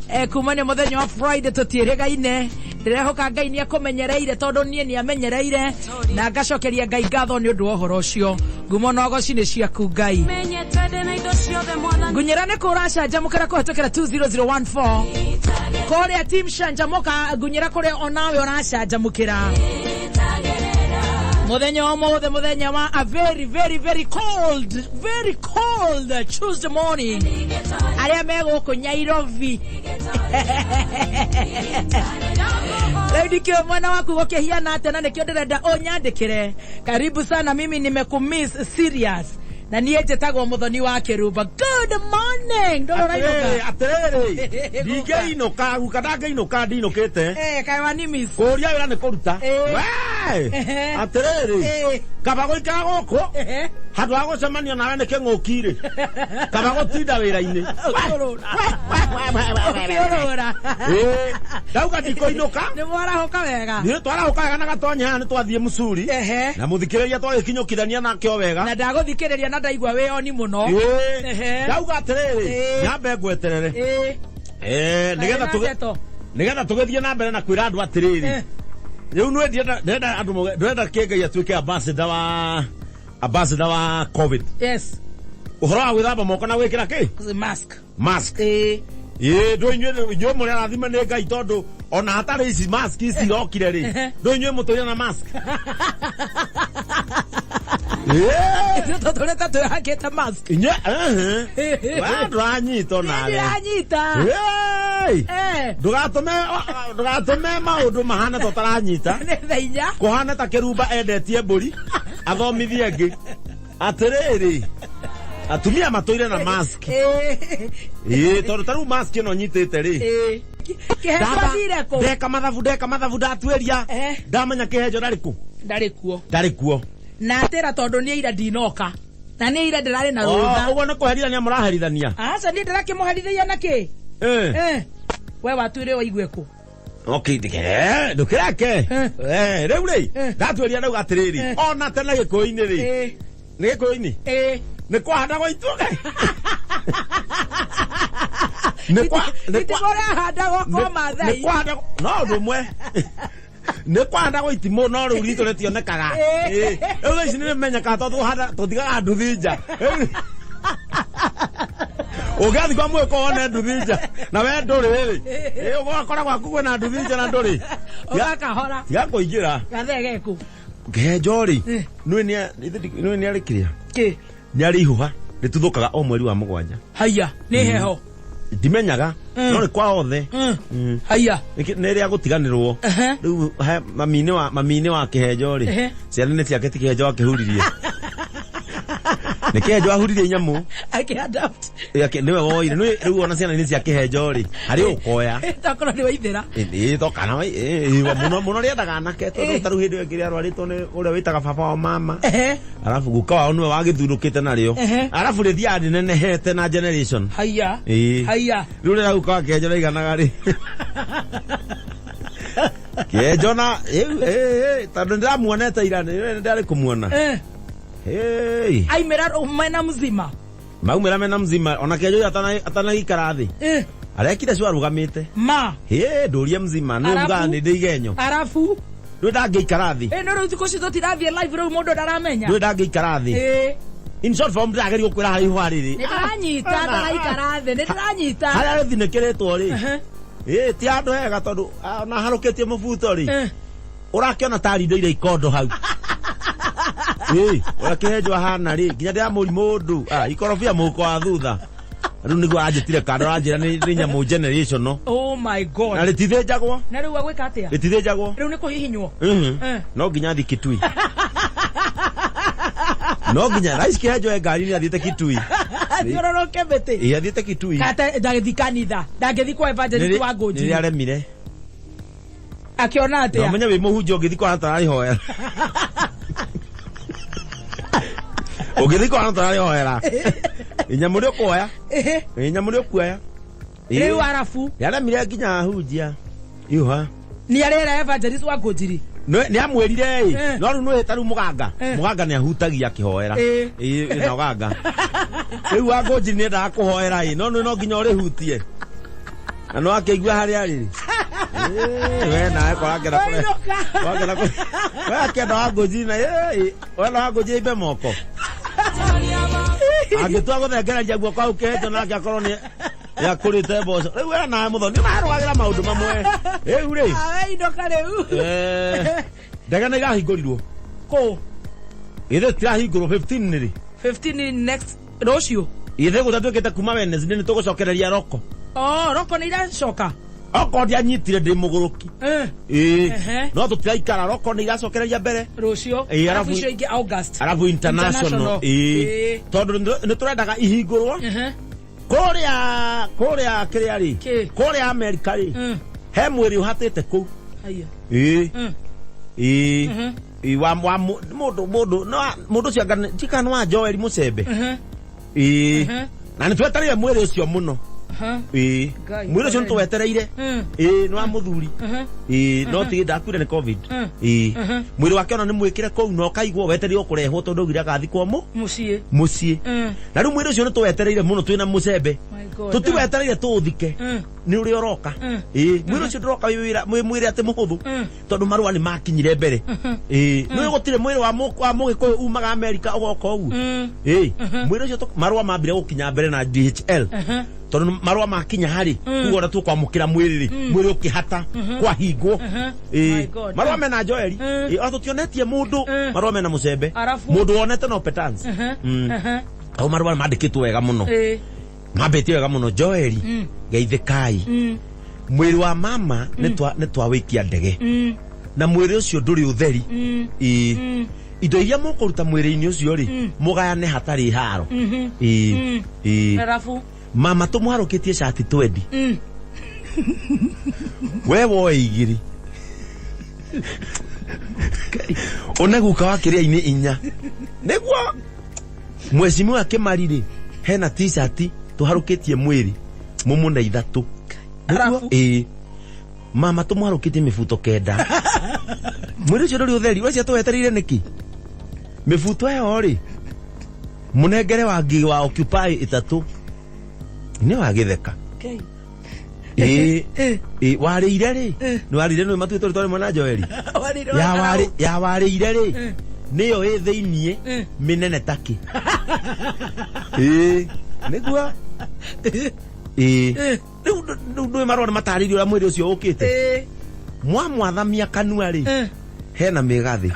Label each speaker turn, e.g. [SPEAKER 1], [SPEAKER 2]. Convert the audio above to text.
[SPEAKER 1] Kuma nĩ mũthenya wa Friday tũtiĩrĩgaine. Ndĩrehoka Ngai nĩ akũmenyereire tondũ niĩ nĩ amenyereire na ngacokeria Ngai ngatho nĩ ũndũ wa ũhoro ũcio. Ngumo na ũgoci nĩ ciaku Ngai.
[SPEAKER 2] Menye twende na indo ciothe Mwathani.
[SPEAKER 1] Ngunyĩra nĩ kũracanjamũkĩra kũhetũkĩra 20014 kũrĩa team canjamũka ngunyĩra kũrĩa onawe ũracanjamũkĩra mũthenya wa ũmũthĩ mũthenya wa a very very very cold, very cold Tuesday morning arĩa me gũkũ Nyairobi. Rĩu ndikĩũĩ mwena waku gũkĩhiana atĩa na nĩkĩo ndĩrenda ũnyandĩkĩre. Karibu sana, mimi nimekumiss serious na niĩ njĩtagwo Mũthoni wa Kĩrumba. Good morning. Ndũrĩ ũrainũka?
[SPEAKER 3] Atĩrĩrĩ, ndingĩinũka guka, ndangĩinũka, ndinũkĩte.
[SPEAKER 1] Eh, kaĩ wanimiss?
[SPEAKER 3] Kũria wĩra nĩ kũruta.
[SPEAKER 1] Eh.
[SPEAKER 3] We!
[SPEAKER 1] Ehe.
[SPEAKER 3] Atĩrĩrĩ, kaba gũikara gũkũ handũ ha gũcemania nawe nĩ kĩng'ũki rĩ, kaba gũtinda wĩra-inĩ.
[SPEAKER 1] Ũkĩũrũra. Ũkĩũrũra.
[SPEAKER 3] Ĩĩ, ndauga ndikũinũka.
[SPEAKER 1] Nĩ mwarahũka wega?
[SPEAKER 3] Nĩ twarahũka wega na gatonya haha nĩ twathiĩ mũcuri
[SPEAKER 1] Ehe.
[SPEAKER 3] na mũthikĩrĩria twagĩkinyũkithania nake o wega.
[SPEAKER 1] Na ndagũthikĩrĩria na ndaigua wĩ oni mũno.
[SPEAKER 3] Ĩĩ.
[SPEAKER 1] Ehe.
[SPEAKER 3] Ndauga atĩrĩrĩ, nyambe ngweterere. Eh, nĩgetha
[SPEAKER 1] Kaĩ na ndeto.
[SPEAKER 3] Nĩgetha tũgĩthiĩ na mbere na kwĩra andũ atĩrĩrĩ, rĩu nĩ ndĩrenda ndĩrenda andũ ndĩrenda kĩngai atuĩke ambassador wa COVID. Ũhoro wa gwĩthamba moko na gwĩkĩra kĩ?
[SPEAKER 1] Mask.
[SPEAKER 3] Mask. Ĩĩ, ndũ inyuĩ mũrĩ arathime nĩ Ngai tondũ ona hatarĩ ici mask ici irokire rĩ, ndũ inyuĩ mũtũire na mask. Ĩĩ.
[SPEAKER 1] Ithuĩ tũtũrĩte twĩhakĩte mask.
[SPEAKER 3] Inyuĩ ehe. We ndũranyita onawe.
[SPEAKER 1] Ndiranyita.
[SPEAKER 3] Ĩĩ. Ndũgatũme maũndũ mahane ta ũtaranyita.
[SPEAKER 1] Nĩ 4:00.
[SPEAKER 3] Kũhana ta kĩrumba endetie mbũri athomithie angĩ. Atĩrĩrĩ, atumia matũire na mask. Ĩĩ, tondũ ta rĩu mask ĩno nyitĩte rĩ,
[SPEAKER 1] Kĩhenjo athire kũ?
[SPEAKER 3] Ndeka mathabu, ndeka mathabu, ndatuĩria, ndamenya kĩhenjo ndarĩ kũ.
[SPEAKER 1] Ndarĩ kuo.
[SPEAKER 3] Ndarĩ kuo.
[SPEAKER 1] Na atĩra tondũ niĩ ira ndinoka na niĩ ira ndĩrarĩ na
[SPEAKER 3] Oh,
[SPEAKER 1] rũtha.
[SPEAKER 3] Ũguo nĩ kũherithania mũraherithania.
[SPEAKER 1] Aca, niĩ ndĩrakĩmũherithia na kĩ? We watuire waigue kũ?
[SPEAKER 3] Okay, ndũkĩreke. Rĩu rĩ, ndatuĩria ndauga atĩrĩrĩ, ona tene gĩkũyũ-inĩ rĩ, nĩ gĩkũyũ-inĩ nĩ kwahandagwo ituge nĩ kwa nĩ kwa
[SPEAKER 1] Itimũ rĩahandagwo kwa
[SPEAKER 3] nĩ
[SPEAKER 1] Maathai.
[SPEAKER 3] kwahandagwo no ũndũ ũmwe nĩ kwahandagwo itimũ no rĩu ritũ rĩtionekaga. Ĩĩ. Rĩu thaa ici nĩ rĩmenyekaga tondũ tũtigaga nduthi nja. Rĩu ũngĩathiĩ kwa mwĩko wone nduthi nja na we ndũrĩ rĩ, ĩĩ, ũgakora gwaku kwĩna nduthi nja na ndũrĩ.
[SPEAKER 1] Ũgakahora.
[SPEAKER 3] Tiga kũingĩra.
[SPEAKER 1] Gathee geku.
[SPEAKER 3] Kĩhenjo rĩ, nĩũĩ nĩ arĩ kĩrĩa
[SPEAKER 1] Kĩ?
[SPEAKER 3] Nĩ arĩ ihũha rĩtuthũkaga o mweri wa 7.
[SPEAKER 1] Haiya, nĩ heho?
[SPEAKER 3] Ndimenyaga, no nĩ kwa othe.
[SPEAKER 1] Haiya.
[SPEAKER 3] Nĩ rĩa gũtiganĩrwo. Rĩu mami-inĩ wa kĩhenjo rĩ, ciana nĩ ciake, ti kĩhenjo akĩhuririe, nĩ kĩhenjo ahuririe nyamũ.
[SPEAKER 1] Akĩadapt.
[SPEAKER 3] Nĩwe woire. Rĩu ona ciana nĩ cia kĩhenjo rĩ, harĩ ũkoya.
[SPEAKER 1] Tokorwo nĩ waithĩra.
[SPEAKER 3] Ĩĩ, to kana ĩĩ, mũno mũno rĩendaga anake tondũ ta rĩu hĩndĩ ĩyo ĩngĩ rĩarwarĩtwo nĩ ũrĩa wĩtaga baba wa mama. Arabu guka wao nĩwe wagĩthurũkĩte narĩo. Arabu rĩthiaga rĩnenehete na generation.
[SPEAKER 1] Haiya.
[SPEAKER 3] Ĩĩ.
[SPEAKER 1] Haiya.
[SPEAKER 3] Rĩu rĩrĩa guka wa kĩhenjo raiganaga rĩ, kĩhenjo na ĩu, ĩ, ĩ, tondũ nĩndĩramuonete ira, nĩ ndarĩ kũmuona. Hey.
[SPEAKER 1] Aimĩra mena mzima.
[SPEAKER 3] Maumĩra mena mzima, ona kĩhenjo atanaikara thĩ arekire cio arũgamĩte.
[SPEAKER 1] Ma.
[SPEAKER 3] Hĩ, ndũrie mzima nĩ
[SPEAKER 1] Arabu?
[SPEAKER 3] ugaga nĩ ndĩ igenyo.
[SPEAKER 1] Arabu
[SPEAKER 3] Ndũĩ ndangĩikara thĩ.
[SPEAKER 1] Ĩ, no rĩu thikũ ici tũtirathiĩ live, rĩu mũndũ ndaramenya.
[SPEAKER 3] Ndũĩ ndangĩikara thĩ. In short form, ndĩrageria gũkwĩra harĩa ihũa rĩrĩ.
[SPEAKER 1] Nĩ ndĩranyita, ndaraikara thĩ, nĩ ndĩranyita.
[SPEAKER 3] Harĩa rĩthinĩkĩrĩtwo rĩ, ĩ ti handũ hega tondũ ona harũkĩtie mũbuto rĩ, ũrakĩona ta arindeire ikondo hau. Ĩ ũrĩa kĩhenjo ahana rĩ, nginya ndĩramũri mũndũ ikorobia mũhuko wa thutha. Rĩu nĩguo anjĩtire kando, aranjĩra nĩ nyamũ generational.
[SPEAKER 1] Oh my God.
[SPEAKER 3] Na rĩtithĩnjagwo.
[SPEAKER 1] Na rĩu agwĩka atĩa?
[SPEAKER 3] Rĩtithĩnjagwo.
[SPEAKER 1] Rĩu nĩ kũhihinywo?
[SPEAKER 3] Mhm. No nginya athiĩ Kitui, no nginya raici kĩhenjo e ngari-inĩ athiĩte Kitui.
[SPEAKER 1] Athiũrũrũke mĩtĩ.
[SPEAKER 3] Ĩ, athiĩte Kitui.
[SPEAKER 1] Kate ndagĩthiĩ kanitha, ndangĩthiĩ kwa evangelist wa Ngũnjiri?
[SPEAKER 3] Nĩ aremire.
[SPEAKER 1] Akĩona
[SPEAKER 3] Na
[SPEAKER 1] atĩa?
[SPEAKER 3] ũmenye wĩ mũhunjia ũngĩthiĩ kwa tararĩhoera, ũngĩthiĩ kwa tararĩhoera inyamũ rĩ ũkuoya. Inyamũ rĩ ũkuoya.
[SPEAKER 1] Rĩu arabu
[SPEAKER 3] Nĩaremire nginya ahunjia iuha.
[SPEAKER 1] Nĩ arera evangelist wa Ngũnjiri.
[SPEAKER 3] Nĩ amwĩrire ĩ. No rĩu nĩ ta rĩu mũganga. Mũganga nĩ ahutagia akĩhoera. Ĩ, na ũganga rĩu wa Ngũnjiri nĩ endaga kũhoera ĩ, no nĩ no nginya ũrĩhutie. Na no akĩigua harĩa arĩ. We nawe korakena kũre.
[SPEAKER 1] Wainũka.
[SPEAKER 3] Wakena kũre. We akĩenda wa ngũnjina, we na wa ngũnjina imbe moko. Angĩtua gũthengereria guoko hau kĩhĩto nake akorwo nĩ nĩakũrĩte mboco. Rĩu we nawe mũthoni nĩũrarũagĩra maũndũ mamwe. Rĩu rĩ.
[SPEAKER 1] Ah, wainũka rĩu.
[SPEAKER 3] Ndege nĩ irahingũrirwo.
[SPEAKER 1] Kũ?
[SPEAKER 3] Githĩ tirahingũrwo 15 nĩ rĩ?
[SPEAKER 1] 15 next rũciũ.
[SPEAKER 3] Githĩ gũtatuĩkĩte kuma Wednesday nĩ tũgũcokereria roko.
[SPEAKER 1] Oh, roko nĩ iracoka.
[SPEAKER 3] Okorwo ndianyitire ndĩ mũgũrũki. Ĩĩ.
[SPEAKER 1] Ehe.
[SPEAKER 3] No tũtiraikara roko nĩ iracokereria mbere.
[SPEAKER 1] Rũciũ.
[SPEAKER 3] Ĩĩ,
[SPEAKER 1] Arabu
[SPEAKER 3] arabu
[SPEAKER 1] icio ingĩ August.
[SPEAKER 3] Arabu international.
[SPEAKER 1] International.
[SPEAKER 3] Ĩĩ.
[SPEAKER 1] Ĩĩ.
[SPEAKER 3] Tondũ nĩ tũrendaga ihingũrwo. Kũrĩa kũrĩa kĩrĩa rĩ.
[SPEAKER 1] Kĩ?
[SPEAKER 3] Kũrĩa Amerika rĩ. He mwĩrĩ ũhatĩte kũu.
[SPEAKER 1] Haya.
[SPEAKER 3] Ĩĩ. Ĩĩ. Ĩĩ wa wa mũndũ mũndũ no mũndũ ũcio anga ti kana nĩ wa Joel Musembe. Ĩĩ. Na nĩ twetereire mwĩrĩ ũcio mũno. Ĩĩ.
[SPEAKER 1] Ngai,
[SPEAKER 3] Mwĩrĩ ũcio nĩ tũwetereire. Ĩĩ nĩ wa mũthuri. Ĩĩ no ti ndakuire nĩ COVID. Ĩĩ. Mwĩrĩ wake ona nĩ mwĩkĩre kũu na ũkaigwo wetereire kũrehwo tondũ augire agathikwo mũ
[SPEAKER 1] Mũciĩ.
[SPEAKER 3] mũciĩ. Na rĩu mwĩrĩ ũcio nĩ tũwetereire mũno twĩna mũcembe.
[SPEAKER 1] My God.
[SPEAKER 3] Tũtiwetereire tũũthike. Nĩ ũrĩa ũroka. Ĩĩ mwĩrĩ ũcio ndũroka wĩ wĩra mwĩ mwĩrĩ atĩ mũhũthũ. Tondũ marũa nĩ makinyire mbere. Ĩĩ nĩ gũtirĩ mwĩrĩ wa wa mũgĩkũyũ umaga Amerika ũgoka ũguo. Ĩĩ mwĩrĩ ũcio marũa mambire gũkinya mbere na DHL. Tondũ marũa makinya harĩ kuga ũrĩa tũkwamũkĩra mwĩrĩ rĩ mwĩrĩ ũkĩhata kwahingwo.
[SPEAKER 1] My
[SPEAKER 3] Ĩĩ
[SPEAKER 1] God.
[SPEAKER 3] marũa mena Joeli. Ĩĩ ona tũtionetie mũndũ marũa mena mũcembe.
[SPEAKER 1] Arabu?
[SPEAKER 3] Mũndũ wonete no Petans. Au marũa mandĩkĩtwo wega mũno.
[SPEAKER 1] Ĩĩ.
[SPEAKER 3] Mambĩtie wega mũno Joeli. Geithĩkai. Mwĩrĩ wa mama nĩ twawĩikia ndege. Na mwĩrĩ ũcio ndũrĩ ũtheri. Ĩĩ. Indo iria mũkũruta mwĩrĩ-inĩ ũcio rĩ mũgayane hatarĩ haro. Ĩĩ. Ĩĩ.
[SPEAKER 1] Arabu.
[SPEAKER 3] Mama tũmwarũkĩtie cati twendi. We woe igĩrĩ. One guka wa kĩrĩa-inĩ inya. Nĩguo mwecimiwa Kĩmari rĩ hena t-shirt tũharũkĩtie mwĩrĩ mũmũne ithatũ. Nĩguo
[SPEAKER 1] Arabu?
[SPEAKER 3] ĩĩ. Mama tũmwarũkĩtie mĩbuto kenda. Mwĩrĩ ũcio ndũrĩ ũtheri ũcio tũwetereire nĩkĩ? Mĩbuto ĩyo rĩ mũnengere wa ngigĩ wa Occupy ĩtatũ nĩ wa gĩtheka.
[SPEAKER 1] Ngai.
[SPEAKER 3] Ĩĩ. Ĩĩ warĩire rĩ nĩ warĩire nĩ matuĩtwo rĩtwa rĩmwe na Joeli.
[SPEAKER 1] Warĩire
[SPEAKER 3] Ya
[SPEAKER 1] wa
[SPEAKER 3] warĩ ya warĩire rĩ nĩyo ĩ thĩiniĩ mĩnene takĩ. Ĩĩ nĩguo ĩĩ rĩu rĩu ndũĩ marũa nĩ matarĩirie ũrĩa mwĩrĩ ũcio ũkĩte.
[SPEAKER 1] Ĩĩ.
[SPEAKER 3] Mwamwathamia kanua rĩ hena mĩgathĩ.